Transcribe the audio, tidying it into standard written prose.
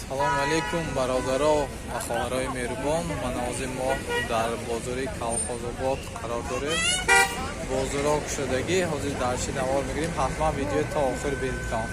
Салому алейкум, бародаро ва хоҳарои меҳрубон. Мана ҳозир мо дар бозори Калхозобод қарор дорем. Бозоро кушодагӣ, ҳозир дар чӣ навор мегирем, ҳатман видео то охир бинтон.